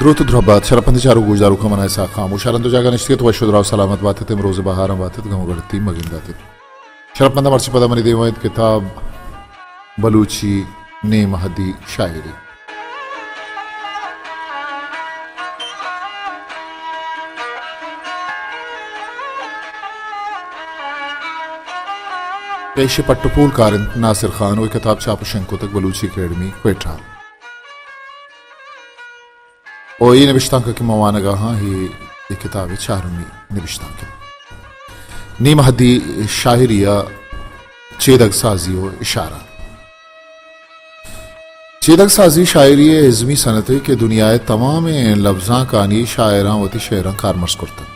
دروت ءُ درہبات، شرپمندیں چاروک ءُ گوشداروکاں، من اسحاق خاموش ءَ رند ءُ جاگہ نشتگ ات، وش ءُ دراہ ءُ سلامت بات ات، امروز بہاراں بات ات، گم ءُ گڑتی مہ گندات ات۔ شرپمنداں، مرچی پدا منی دیما انت کتاب بلوچی نیم حدی شاعری۔ پیش پٹ ءُ پول کار انت ناصر خان ءُ اے کتاب چاپ ءُ شنگ کتگ بلوچی اکیڈمی کوئٹہ۔ ءُ اے نبشتانک کہ ما وانگ ءَ آں، اے، اے کتاب ءِ چارمی نبشتانک انت۔ نیم حدی شاعری ءِ چیدگ سازی ءُ اشارہ۔ چیدگ سازی شاعری ءِ ازمی صنعتے کہ دنیا ءِ تمامیں لبزانکانی شاعراں وتی شعراں کارمرز کرتگ۔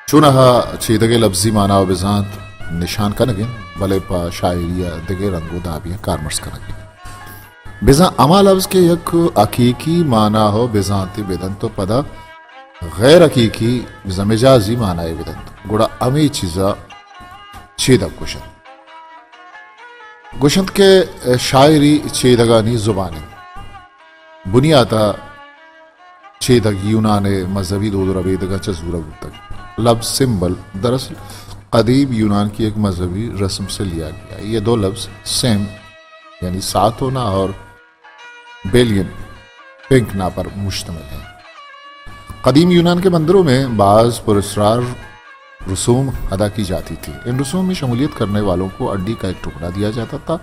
چوناہا چیدگ ءِ لبزی مانا ءُ بزانت نشان کنگ انت، بلے پہ شاعری ءَ دگہ رنگ ءُ دابیاں کارمرز کنگ انت۔ بزاں ہما لبز کہ یک حقیقی مانا ءُ بزانتے بدنت ءُ پدا غیر حقیقی، بزاں مجازی مانائے بدنت، گڑا ہمے چیز ءَ چیدگ گوشنت۔ گوشنت کہ شاعری چیدگانی زبان انت۔ بنیات ءَ چیدگ یونان ءِ مذہبی دود ءُ ربیدگاں چہ زورگ بوتگ۔ لبز سمبل دراصل قدیم یونان کی ایک مذہبی رسم سے لیا گیا ہے۔ یہ دو لفظ سیم یعنی سات ہونا اور بیلین پنک نا پر مشتمل ہیں۔ قدیم یونان کے مندروں میں بعض پراسرار رسوم ادا کی جاتی تھی۔ ان رسوم میں شمولیت کرنے والوں کو ہڈی کا ایک ٹکڑا دیا جاتا تھا،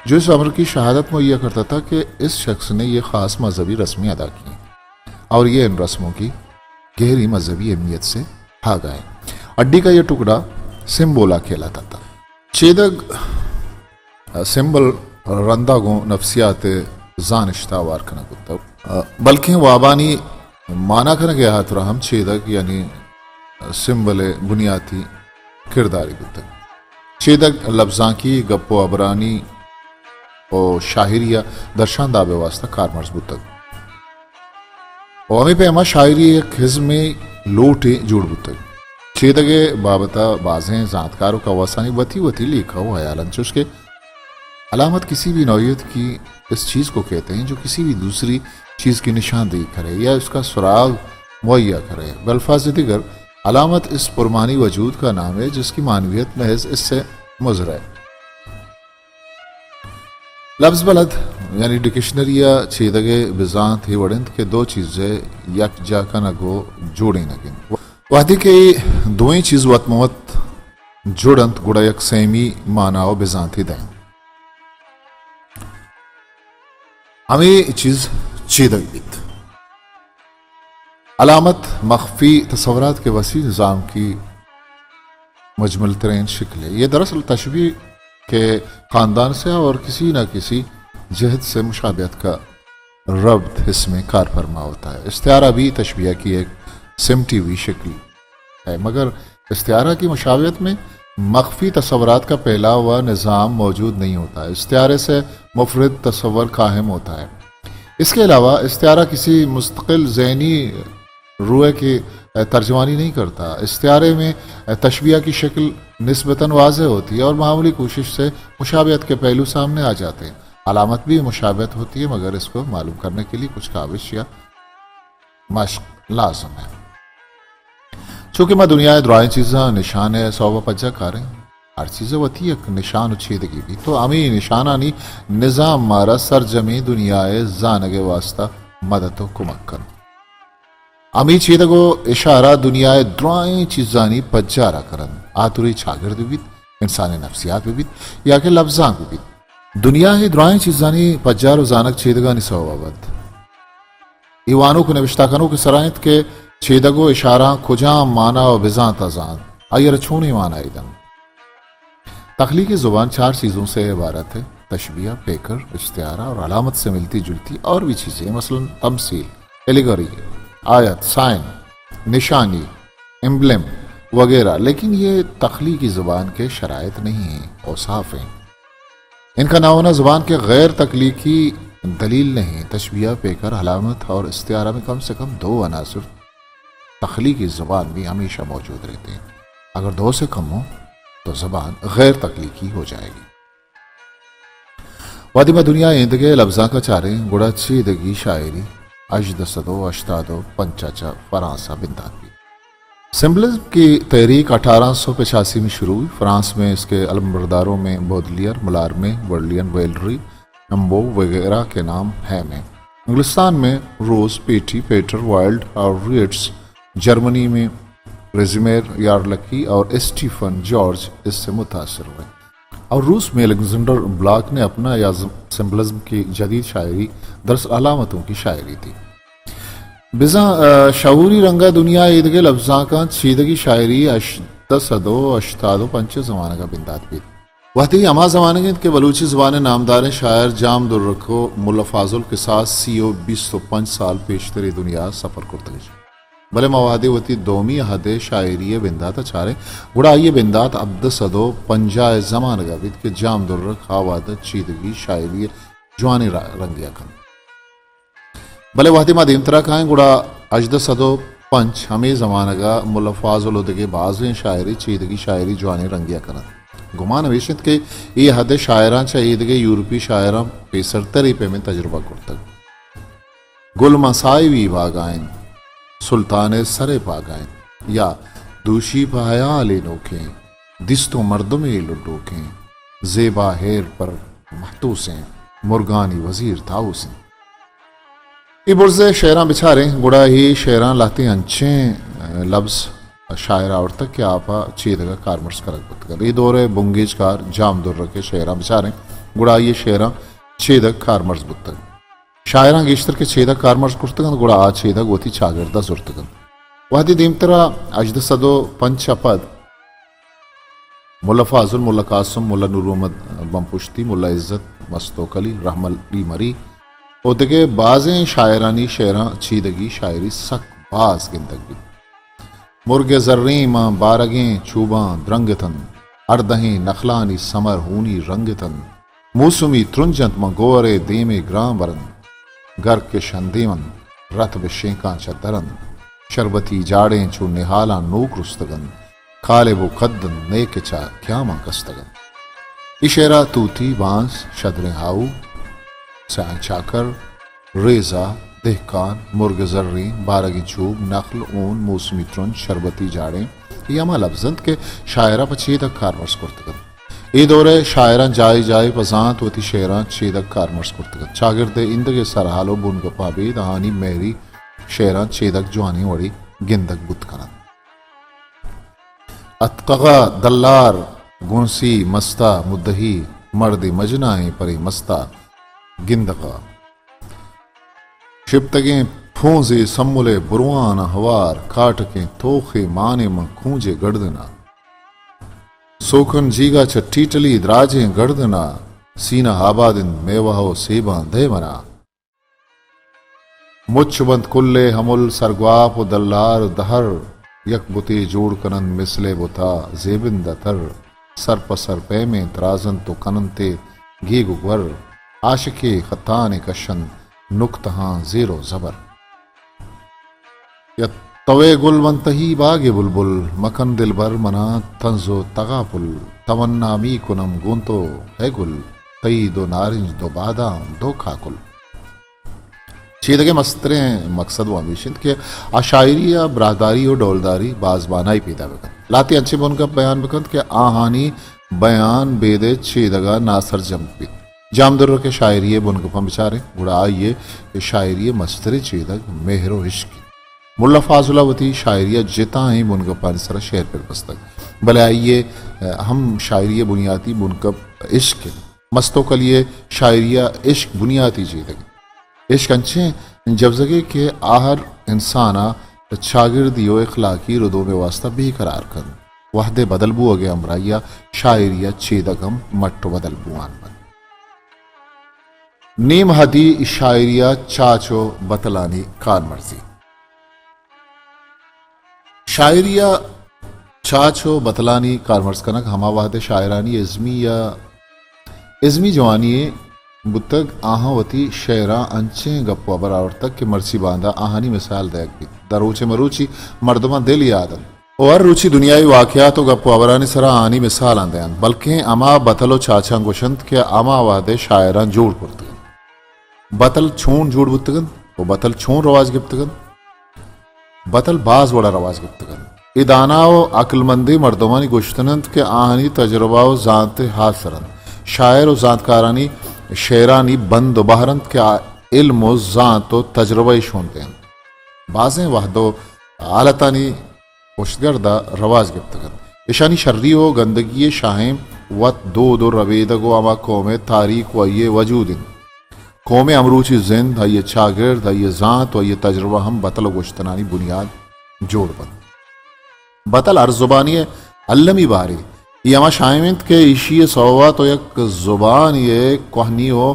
جو اس امر کی شہادت مہیا کرتا تھا کہ اس شخص نے یہ خاص مذہبی رسمیں ادا کی ہیں اور یہ ان رسموں کی گہری مذہبی اہمیت سے آگاہ ہیں۔ ہڈی کا یہ ٹکڑا سمبولا کہلاتا تھا۔ چیدگ سمبل رندا گوں نفسیات زانشتا ہوار کنگ بوتگ، بلکیں وابانی مانا کنگ ءِ ہاترا ہم چیدگ یعنی سمبل ءِ بنیاتی کردارے بوتگ۔ چیدگ لبزانکی گپ ءُ ہبرانی ءُ شاعری ءِ درشان داب ءِ واستہ کارمرز بوتگ ءُ ہمے پیما شاعری ءِ یک ہزمیں لوٹے جوڑ بوتگ۔ چیدگ ءِ بابت ءَ بازیں زانتکار ءُ کواسانی وتی وتی لیکہ ءُ ہیال انت، چوش کہ علامت کسی بھی نوعیت کی اس چیز کو کہتے ہیں جو کسی بھی دوسری چیز کی نشاندہی کرے یا اس کا سراغ مہیا کرے۔ بالفاظ دیگر، علامت اس پرمعنی وجود کا نام ہے جس کی معنویت محض اس سے مظہر ہے۔ لبز بلد یعنی ڈکشنری ءَ چیدگ ءِ بزانت اے وڑ انت کہ دو چیز ءِ یکجا کنگ ءُ جوڑینگ انت۔ وہدے کہ اے دوئیں چیز وت مہ وت جڑ انت، گڑا یک سیمی مانا ءُ بزانتے دئینت۔ ہمے چیز چیدگ بیت۔ علامت مخفی تصورات کے وسیع نظام کی مجمل ترین شکل ہے۔ یہ دراصل تشبیہ کے خاندان سے اور کسی نہ کسی جہت سے مشابہت کا ربط اس میں کار فرما ہوتا ہے۔ استعارہ بھی تشبیہ کی ایک سمٹی ہوئی شکل ہے، مگر استعارہ کی مشابہت میں مخفی تصورات کا پھیلا ہوا نظام موجود نہیں ہوتا۔ استعارے سے مفرد تصور قائم ہوتا ہے۔ اس کے علاوہ استعارہ کسی مستقل ذہنی روئے کی ترجمانی نہیں کرتا۔ استعارے میں تشبیہ کی شکل نسبتاً واضح ہوتی ہے اور معمولی کوشش سے مشابہت کے پہلو سامنے آ جاتے ہیں۔ علامت بھی مشابہت ہوتی ہے، مگر اس کو معلوم کرنے کے لیے کچھ کاوش یا مشق لازم ہے۔ چونکہ ما دنیا ءِ درائیں چیزاں نشان ءِ سوب ءَ پجا کاریں، ہر چیز ءِ وتی یک نشان ءُ چیدگے بیت، تو ہمے نشانانی نظام مارا سرجمیں دنیا ءِ زانگ ءِ واستہ مدد ءُ کمک کنت۔ ہمے چیدگ ءُ اشارہ دنیا ءِ درائیں چیزانی پجار ءَ کننت، آ ترے چاگرد بہ بیت، انسانی نفسیات بہ بیت یا کہ لبزانک بہ بیت۔ دنیا ءِ درائیں چیزانی پجار ءُ زانگ چیدگانی سوب ءَ بنت۔ اے وانوک ءُ نبشتہ کنوک ءِ سرا انت کہ چیدگ ءُ اشاراں کجام مانا ءُ بزانت ءَ زانت، آئی ءَ را چونیں مانائے دنت۔ تخلیقی زبان چار چیزوں سے عبارت ہے: تشبیہ، پیکر، استعارہ اور علامت سے ملتی جلتی اور بھی چیزیں، مثلاً تمثیل، ایلیگری، آیت، سائن، نشانی، ایمبلم وغیرہ، لیکن یہ تخلیقی زبان کے شرائط نہیں ہیں، اوصاف ہیں۔ ان کا نہ ہونا زبان کے غیر تخلیقی دلیل نہیں۔ تشبیہ، پیکر، علامت اور استعارہ میں کم سے کم دو عناصر تخلیقی زبان میں ہمیشہ موجود رہتے ہیں۔ اگر دو سے کم ہو تو زبان غیر تخلیقی ہو جائے گی۔ وہدے ما دنیا ءِ ایندگہ لبزانک ءَ چاریں، گڑا چیدگی شاعری ہژدہ سد و ہشتاد و پنچ ء چہ فرانس ء بندات بیت۔ سمبلزم کی تحریک اٹھارہ سو پچاسی میں شروع ہوئی۔ فرانس میں اس کے علمبرداروں میں بودلیئر، ملارمے، ورلین، ویلری، امبو وغیرہ کے نام اہم ہیں۔ انگلستان میں روز، پیٹی، پیٹر، وائلڈ اور ریٹس، جرمنی میں ریزیمیر، یارلکی اور اسٹیفن جارج اس سے متاثر ہوئے۔ اور روس میں الیگزینڈر بلاک نے اپنا یا سمبلزم کی جدید شاعری دراصل علامتوں کی شاعری تھی۔ بزاں، آ، شعوری رنگا دنیا ایدگہ لبزانکاں چیدگی شاعری ہژدہ سد و ہشتاد و پنچ زمانگا بندات بیت۔ وہدے ہما زمانگ انت کہ بلوچی زبان نامداریں شاعر جام درک و ملا فاضل کساس سی و بیست و پنچ سال پیشتری دنیا سفر کرتگ۔ بلے ما وہدے وتی دومی عہد ء شاعری ء بندات ء چاریں، گڑا آئی ء بندات ہبدہ سد و پنجاہ ء زمانگ ء بیت کہ جام درک آ وہد ء چیدگی شاعری ء جوانیں را-، رنگے ء کنت۔ بلے وہدے ما دیمترا کائیں، گڑا ہژدہ سد و پنچ ہمے زمانگ ء ملا فاضل و دگہ بازیں شاعرے چیدگی شاعری جوانیں رنگے ء کنت۔ گمان ہمیش انت کہ اے عہد ء شاعراں چہ ایدگہ یورپی شاعراں پیسرتر اے پیمیں تجربہ کرتگ۔ گل ماں ساہیوی باگائیں، سلطان ء سر ء پاگائیں، یا دوشی پہ حیال ء نوکیں، دیستوں مردمے لڈوکیں، زیبا ہیر پر محتوسیں، مرگانی وزیر تاؤسیں۔ اے برز ء شعراں بچاریں، گڑا اے شعراں لہتیں انچیں، ء، لبز شاعر آورتگ کہ آپا چیدگ ء کارمرز کنگ بوتگ۔ اے دور ء بنگیج کار جام درک ء شعراں بچاریں، گڑا آئی ء شعراں چیدگ کارمرز بوتگ۔ شاعراں گیشتر کہ چیدگ کارمرز کرتگ انت، گڑا آ چیدگ وتی چاگرد ء زرتگ انت۔ وہدے دیمترا ہژدہ سد و پنچ ء پد ملا فاضل، ملا قاسم، ملا نور محمد بمپشتی، ملا عزت، مستو کلی، رحم علی مری و دگہ بازیں شاعرانی شعراں چیدگی شاعری سک باز گندگ بیت۔ مرگ زریں ماں بارگیں چوباں درنگ اتنت، اردہیں نخلانی سمر ہونی رنگ اتنت۔ موسمی ترنج انت ماں گوہر ء دیم ء گران برنت۔ گرک ء شندیم انت، رت بہ شینکاں چہ در انت۔ شربتی جاڑیں چو نہالاں نوک رستگ انت۔ کالب و کد انت نئیکہ چہ کیاماں کستگ انت۔ اے شعرا توتی، بانس، شدریں ہاؤ، سیاہیں چاکر، ریزہ، دہکان، مرگ زرین، بارگیں چوب، نخل، اون، موسمی ترنج، شربتی جاڑیں، اے ہما لبز انت کہ شاعرا پہ چیدگ کارمرز کرتگ انت۔ اے دور ء شاعراں جاہے جاہے پہ زانت وتی شعراں چیدگ کارمرز کرتگ انت۔ چاگرد ء ایندگہ سرحال و بنگپاں ابید آہانی مہری شعراں چیدگ جوانیں وڑے گندگ بوت کن انت۔ اتکغا دلار، گونسی مستا مدہی، مردے مجنائیں پرے مستا گندغا۔ شپتگیں پونزے سمل ء بروان ء ہوار، کاٹکیں توخے مانے من کونجے گڑدنا۔ سوکن جیگا چہ ٹیٹلی دراجیں گڑدنا، سینہ آباد انت میوہ و سیباں دئے منا۔ مچ بنت کل ء ہمل سرگواپ و دلار و دہر، یک بتے جوڑ کننت مثل ء بتا زیبند ء تر۔ سر پہ سر پیمیں ترازنت و کننت ء گیگ و گور۔ عاشقے خطانے کشنت نکتہاں زیر و زبر۔ یا توئے گل من تہی باگ ء بلبل، مکن دلبر منا طنز و تغافل۔ تمنا می کنم گوں تو اے گل، تئی دو نارنج، دو بادام، دو کاکل۔ چیدگ ء مستریں مقصد و ہمیش انت کہ آ شاعری ء براہداری و ڈولداری بازبانائی پیدا بہ کنت۔ لہتے انچیں بنگپ بیان بہ کنت کہ آہانی بیان بید ء چیدگ ء ناسرجم بیت۔ جام درک ء شاعری ء بنگپاں بچاریں، گڑا آئی ء شاعری ء مستریں چیدگ مہر و عشق انت۔ ملا فاضل ء وتی شاعری ء جتائیں بنگپانی سرا شعر پر بستگ، بلے آئی ء ہم شاعری ء بنیاتی بنگپ عشق انت۔ مستو کلی ء شاعری ء عشق بنیاتی چیدگ انت۔ عشق انچیں جبزگے کہ آ ہر انسان ء چاگردی و اخلاقی ردوم ء واستہ بے قرار کنت۔ وہد ء بدل بوگ ء ہمراہی ء شاعری ء چیدگ ہم مٹ و بدل بوان بنت۔ نیم حدی شاعری ء چاچ و بتلانی کارمرزی۔ شاعری ء چاچ و بتلانی کارمرز کنگ ہما وہد ء شاعرانی ازمی یا ازمی جوانی بوتگ، آہاں وتی شعراں انچیں گپ و ہبر آورتگ کہ مرچی باندا آہانی مثال دئیگ بیت۔ داں روچ ء مروچی مردماں دل یاد انت و ہر روچی دنیائی واقعات و گپ و ہبرانی سرا آہانی مثالاں دئینت، بلکیں ہما بتل و چاچاں گوشنت کہ ہما وہد ء شاعراں جوڑ کرتگ انت۔ بتل چون جوڑ بوتگ انت؟ و بتل چون رواج گپتگ انت؟ بتل باز وڑا رواج گپتگ انت۔ اے دانا و عقلمندیں مردمانی گوشتن انت کہ آہانی تجربہ و زانت ء ہاسر انت۔ شاعر و زانتکارانی شعرانی بند و بہر انت کہ آ علم و زانت و تجربہ ء شون دینت۔ بازیں وہد و حالتانی پشتگرد ء رواج گپتگ انت۔ اشانی شری و گندگی ء شاہیم وت دود و ربیدگ و ہما قوم ء تاریخ و آئی ء وجود انت۔ قوم ء امروچی زند، آئی ء چاگرد، آئی ء زانت و آئی ء تجربہ ہم بتل و گوشتنانی بنیاد جوڑ بنت۔ بتل ہر زبانی ء المی بارے۔ اے ہما شاہیم انت کہ ایشی ء سوات و یک زبانی ء کوہنی و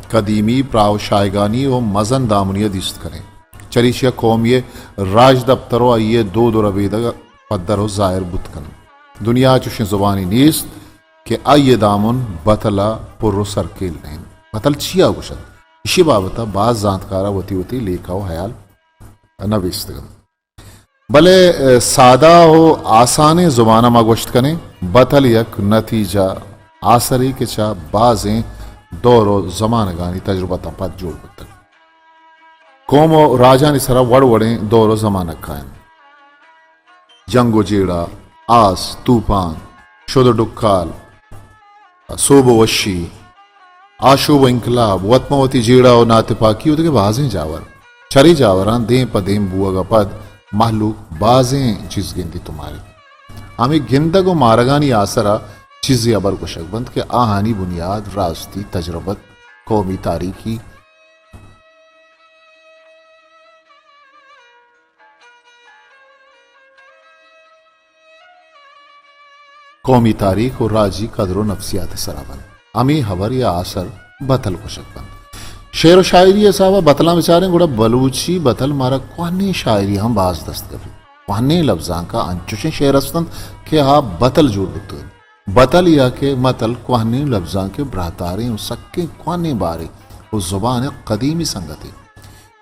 قدیمی پراہ و شاہگانی و مزن دامنی ء دیست کنیں۔ چریشی ء قومی ء راجدپتر و آئی ء دود و ربیدگ پدر و ظاہر بوت کنت۔ دنیا ء چوشیں زبانی نیست کہ آئی ء دامن بتل ء پر و سرکیل نہ انت۔ بتل چیا گوشنت؟ ایشی بابت ء باز زانتکاراں وتی وتی لیکہ و ہیال نبیستگ انت۔ بلے، ء، سادہ و آسانیں زبان ء ما گوشت کنیں، بتل یک نتیجہ آسرے کہ چہ بازیں دور و زمانگانی تجربتاں پد جوڑ بوتگ۔ قوم و راجانی سرا وڑ وڑیں دور و زمانگ کاینت۔ جنگ و جیڑہ، آس، توپان، شد و ڈکال، سوب و وشی، آشوب و انقلاب، وت ماں وتی جیڑہ و ناتپاکی و دگہ بازیں جاور۔ چرے جاوراں دیم پہ دیم بوگ ء پد مہلوک بازیں چیز گندیت و ماریت۔ ہمے گندگ و مارگانی آسرا چیزے ہبر گوشگ بنت کہ آہانی بنیاد راستی، تجربت، قومی تاریخی، قومی تاریخ و راجی قدر و نفسیات ء سرا بنت۔ ہمے ہبر یا آسر بتل گوشگ بنت۔ شعر و شاعری ء حساب ء بتلاں بچاریں گڑا بلوچی بتل مارا کوہنیں شاعری ہم باز دست کپیت۔ کوہنیں لبزانک ء انچوشیں شعر است انت کہ آ بتل جوڑ بوتگ انت۔ بتل یا کہ متل کوہنیں لبزانک ء براہداریں و سکیں کوہنیں بارے و زبان ء قدیمی سنگتے۔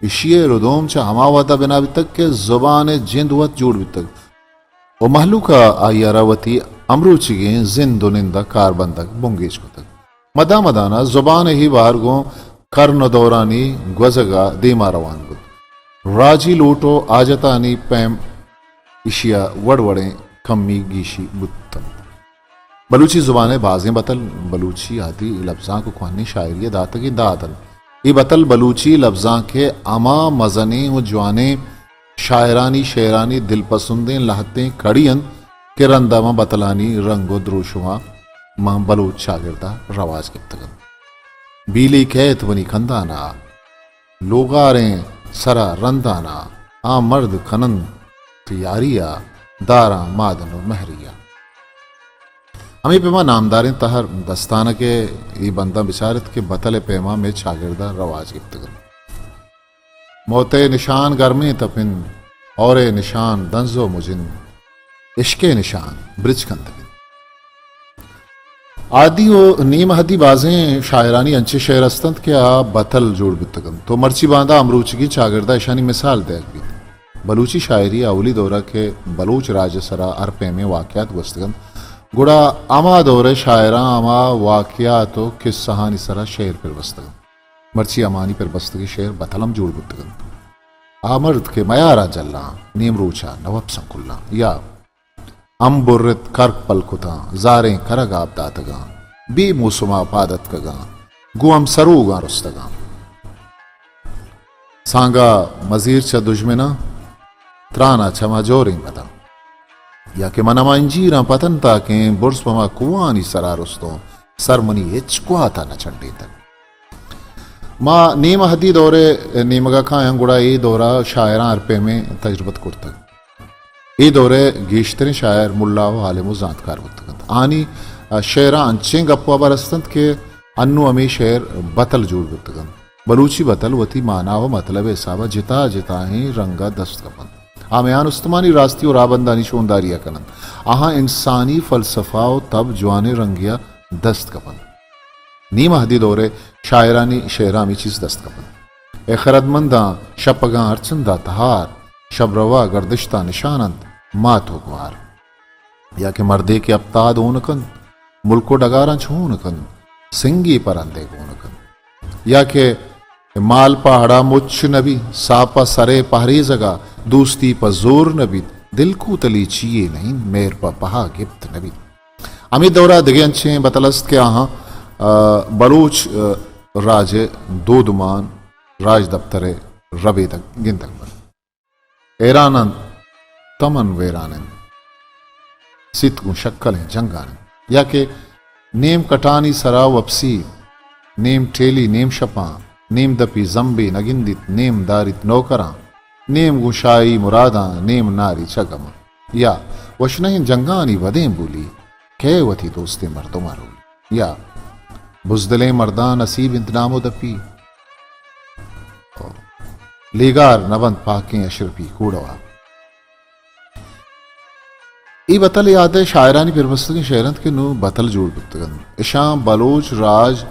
ایشی ء ردوم چہ ہما وہد ء بنا بیتگ کہ زبان ء جند وت جوڑ بیتگ و مہلوک ء آئی ء را وتی امروچیگیں زند و نند ء کاربندگ بنگیج کتگ۔ مدان مدان ء زبان ء ہی بہر گوں کرن و دورانی گوزگ ء دیما روان بوت۔ راجی لوٹ و حاجتانی پیم ایشی ء وڑ وڑیں کمی گیشی بوت انت۔ بلوچی زبان ء بازیں بتل بلوچی عہدی لبزانک و کوہنیں شاعری ء داتگیں داد انت۔ اے بتل بلوچی لبزانک ء ہما مزنیں و جوانیں شاعرانی شعرانی دلپسندیں لہتیں کڑی انت کہ رندا ماں بتلانی رنگ و دروشماں ماں بلوچ چاگردا رواج گپتگ انت۔ بیلی کئیت منی کندانا، لوگاریں سرا رندانا، آ مرد کننت یاریا، داراں مادن و مہریا۔ ہمے پیما نامداریں تہر دستانک ء اے بنداں بچارت کہ بتل ء پیما مئے چاگردا رواج گپتگ انت۔ موت ء نشان گرمیں تپن، ہور ء نشان دنز و مجن، عشق ء نشان برچ کنتگ انت۔ عہدی و نیم عہدی بازیں شاعرانی انچیں شعر است انت کہ آ بتل جوڑ بوتگ انت و مرچی باندا امروچگی چاگردا اشانی مثال دئیگ بیت۔ بلوچی شاعری ء اولی دور ء کہ بلوچ راج ء سرا ہر پیمیں واقعات گوستگ انت، گڑا ہما دور ء شاعراں ہما واقعات و قصہانی سرا شعر پر بستگ انت۔ مرچی ہمانی پر بستگیں شعر بتل ہم جوڑ بوتگ انت۔ آ مرد کہ میاراں جلاں، نیمروچ ء نہ وپساں کلاں، یا ہم برت کرک پل کتاں، زاریں کرگ آپ داتگاں، بے موسما پاد اتکگاں، گوں ہم سروگاں رستگاں۔ سانگا مزیر چہ دژمناں، ترانا چہ ما جوریں بداں۔ یا کہ من ہما انجیراں پتن تاکیں، برز پہ ما کوہانی سرا رستوں، سر منی ہچ کوہاتا نہ چنڈینتگ۔ ما نیم عہدی دور ء نیمگا کایاں، گڑا اے دورا شاعراں ہر پیمیں تجربت کرتگ۔ اے دور ء گیشتریں شاعر ملا و عالم و زانتکار بوتگ انت۔ آنی شعراں انچیں گپ و ہبر است انت کہ انوں ہمے شعر بتل جوڑ بوتگ انت۔ بلوچی بتل وتی مانا و مطلب ء حساب ء جتا جتائیں رنگ ء دست کپنت۔ آ میان استمانی راستی و راہبندانی شونداری ء کننت۔ آہاں انسانی فلسفہ و تب جوانیں رنگے ء دست کپنت۔ نیم عہدی دور ء شاعرانی شعراں ہمے چیز دست کپنت۔ اے خردمنداں شپگاں ہرچندا تہار، شب روا گردشتاں نشان انت مات و گوار۔ یا کہ مردے کہ ہپتاد ہون کنت، ملک و ڈگاراں چون کنت، سنگی پرندے گون کنت۔ یا کہ مال پہ ہڑا مچ نہ بیت، ساہ پہ سرے پہریزگا، دوستی پہ زور نہ بیت، دل کوتلی چیے نہ انت، مہر پہ پہا گپت نہ بیت۔ ہمے دورا دگہ انچیں بتل است کہ آہاں، آ، بلوچ، آ، راج ء دودمان، راجدپتر ء ربیدگ گندگ بنت۔ حیران انت، تمن ویران انت، سیت گوں شکلیں جنگان انت۔ یا کہ نیم کٹانی سرا وپسی، نیم ٹیلی، نیم شپاں، نیم دپی زمبے نگندیت، نیم داریت نوکراں، نیم گوں شاہی مراداں، نیم ناری چہ گماں۔ یا وشنہیں جنگانی ودیں بولی، کئے وتی دوستیں مردماں رولی۔ یا بزدلیں مرداں نصیب انت نام و دپی۔ لیگار نہ بنت پاکیں اشرپی کوڑوا۔ اے بتل یاد ء شاعرانی پربستگیں شعر انت کہ نوں بتل جوڑ بوتگ انت۔ اشاں بلوچ راج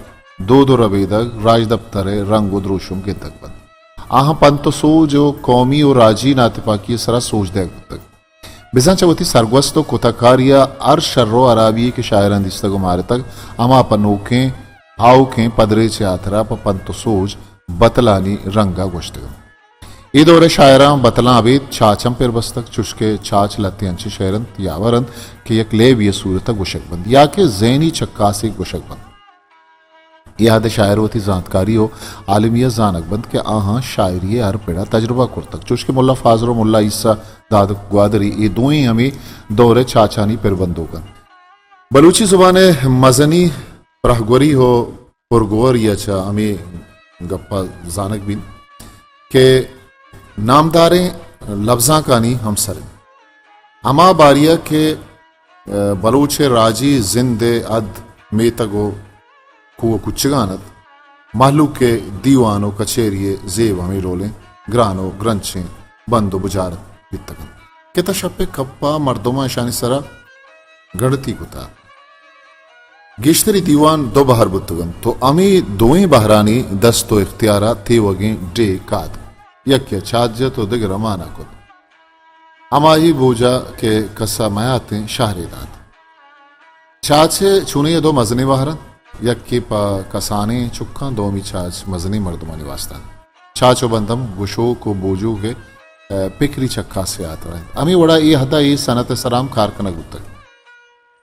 دود و ربیدگ، راجدپتر ء رنگ و دروشم گندگ بنت۔ آہاں پنت و سوج و قومی و راجی ناتپاکی ء سرا سوج دئیگ بوتگ۔ بزاں چہ وتی سرگوست و کتہ کاری ء ہر شر و ہرابی یے کہ شاعراں دیستگ و مارتگ، ہما پہ نوکیں آؤکیں پدریچ ء ہاترا پہ پنت و سوج بتلانی رنگ ء گوشتگ انت۔ اے دور ء شاعراں بتلاں ابید چاچ ہم پر بستگ، چوشکہ چاچ لہتیں انچیں شعر انت، یاور انت کہ یک لیبی ء صورت ء گوشگ بنت یا کہ ذہنی چکاسے گوشگ بنت۔ اے وہد ء شاعر وتی زانتکاری و عالمی ء زانگ بنت کہ آہاں شاعری ء ہر پڑ ء تجربہ کرتگ، چوشکہ ملا فاضل و ملا عیسی دادک گوادری اے دوئیں ہمے دور ء چاچانی پر بندوک انت۔ بلوچی زبان ء مزنی پرہگوری و پرگوری ء چہ ہمے گپ ء زانگ بنت کہ نامداریں لبزانکانی ہمسر انت۔ ہما باری ء کہ، ء، بلوچ ء راجی زند ء اد میتگ و کوہ و کوچگان ات، مہلوک ء دیوان و کچہری ء زیب ہمے ڈولیں گران و گرنچیں بند و بجار بیتگ انت کہ تاں شپ ء کپ ء مردماں اشانی سرا گڑتی کتا۔ گیشتری دیوان دو بہر بوتگ انت و ہمے دوئیں بہرانی دست و اختیارا تیوگیں ڈیھ کاد، یکے ء چاچ جت و دگرا مانا کت۔ ہمائی بوجا کہ کسا میاتیں شہرے دات۔ چاچ ء چونیں دو مزنیں بہر انت، یکے پہ کسانیں چکاں، دومی چاچ مزنیں مردمانی واسطہ انت۔ چاچ و بندم گشوک و بوجوک ء، ء، پکری چکاسے ہاترا انت۔ ہمے وڑا اے وہدا اے صنعت ء سرا ہم کار کنگ بوتگ۔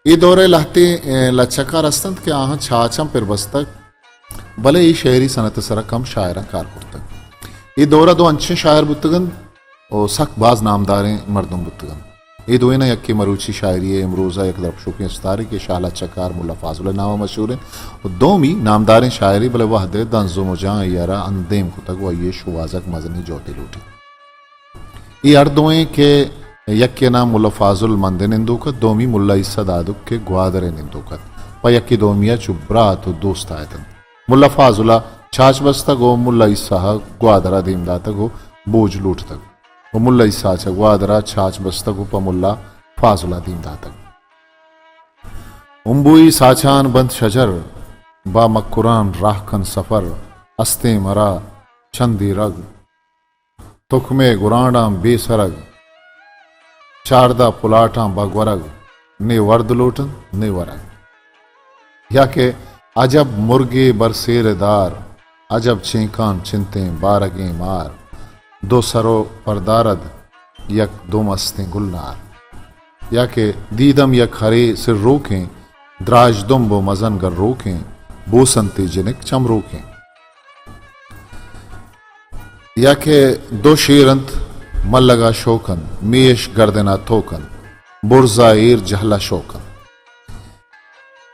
اے دور ء لہتیں، ء، لچہ کار است انت کہ آہاں چاچاں پر بستگ، بلے اے شعری صنعت ء سرا کم شاعراں کار کرتگ۔ اے دور ء دو انچیں شاعر بوتگ انت و سک باز نامداریں مردم بوتگ انت۔ اے دوئیناں یکے مروچی شاعری ء امروز ء یک درپشوکیں استارے کہ شاہ لچہ کار ملا فاضل ء نام ء مشہور انت و دومی نامداریں شاعرے بلے وہد ء دنز و مجاں ای ء را اندیم کتگ و آئی ء شوہازگ مزنیں جہدے لوٹیت۔ اے ہر دوئیں کہ یکے ء نام ملا فاضل مند ء نندوک ات، دومی ملا عیسی دادک کہ گوادر ء نندوک ات، پہ یکے دومی ء چو برات و دوست آیت انت۔ ملا فاضل ء چاچ بستگ و ملا عیسی ء گوادر ء دیم داتگ و بوج لوٹتگ و ملا عیسی ء چہ گوادر ء چاچ بستگ و پہ ملا فاضل ء دیم داتگ۔ امبوئی ساچان بنت شجر، با مکران راہ کن سفر، استیں مرا چندی رگ، تکمے گرانڈاں بے سرگ، چاردہ پلاٹاں بہ گورگ، نے ورد لوٹنت نے ورگ۔ یا کہ عجب مرگے بر سیر دار، عجب چینکان چنتیں بارگیں مار، دو سر و پردارد یک دو مستیں گلنار۔ یا کہ دیدم یک ہرے سروکیں، دراج دمب و مزن گروکیں، بوسنتی جنک چمروکیں۔ یا کہ دو شیر انت ملگا شوک انت، میش گردنا توک انت، برزا ایر جہلا شوک انت۔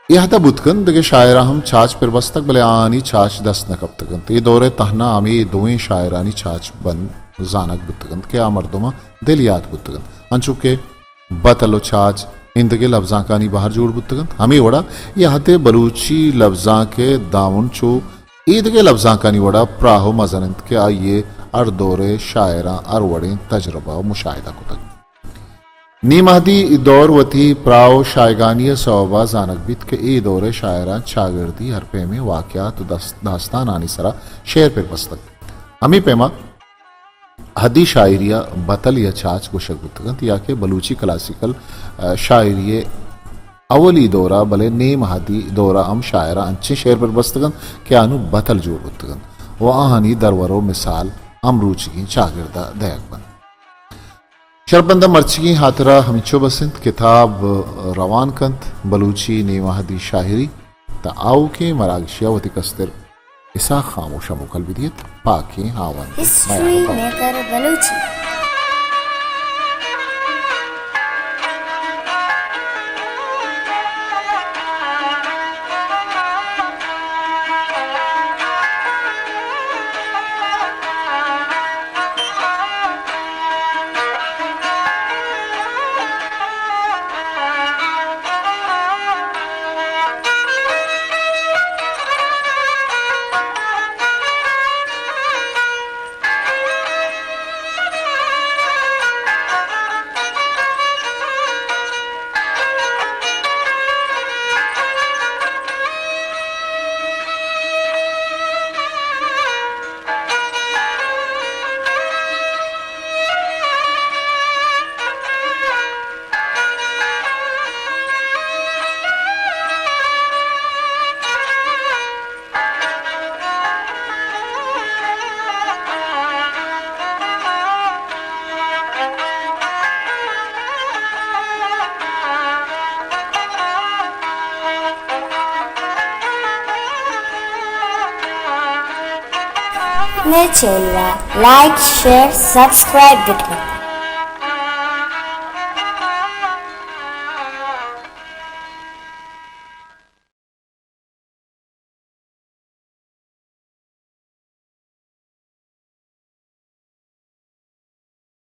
اے حدا بوت کنت دگہ شاعراں ہم چاچ پر بستگ، بلے آہانی چاچ دست نہ کپتگ انت۔ اے دور ء تہنا ہمے دوئیں شاعرانی چاچ بند زانگ بوتگ انت کہ آ مردماں دل یات بوتگ انت، انچو کہ بتل و چاچ ایندگہ لبزانکانی بہر جوڑ بوتگ انت۔ ہمے وڑا اے حد ء بلوچی لبزانک ء دامن چو ایدگہ لبزانکانی وڑا پراہ و مزن انت کہ آئی ء ہر دور ء شاعراں ہر وڑیں تجربہ و مشاہدہ کتگ۔ نیم عہدی دور وتی پراہ و شایگانی ء سوب ء زانگ بیت کہ اے دور ء شاعراں چاگردی ہر پیمیں واقعات و دست-، داستانانی سرا شعر پر بستگ۔ ہمے پیما عہدی شاعری ء بتل یا چاچ گوشگ بوتگ انت یا کہ بلوچی کلاسیکل، ء، شاعری ء اولی دور ء بلے نیم عہدی دور ء ہم شاعراں انچیں شعر پر بستگ انت کہ آنوں بتل جوڑ بوتگ انت۔ و آہانی درور و مثال امروچیگیں چاگرد ء دئیگ بنت۔ شرپمند ء مرچیگیں ہاترا ہمینچو بس انت، کتاب روان کنت، بلوچی نیماہدی شاعری، تا آؤکیں مراگشیا وتی کستر اسحاق خاموش ء موکل بدیت۔ پاکیں ہاوند ہسٹری میکر بلوچی۔ مئے چینل ء لائک، شیئر، سبسکرائب بکن۔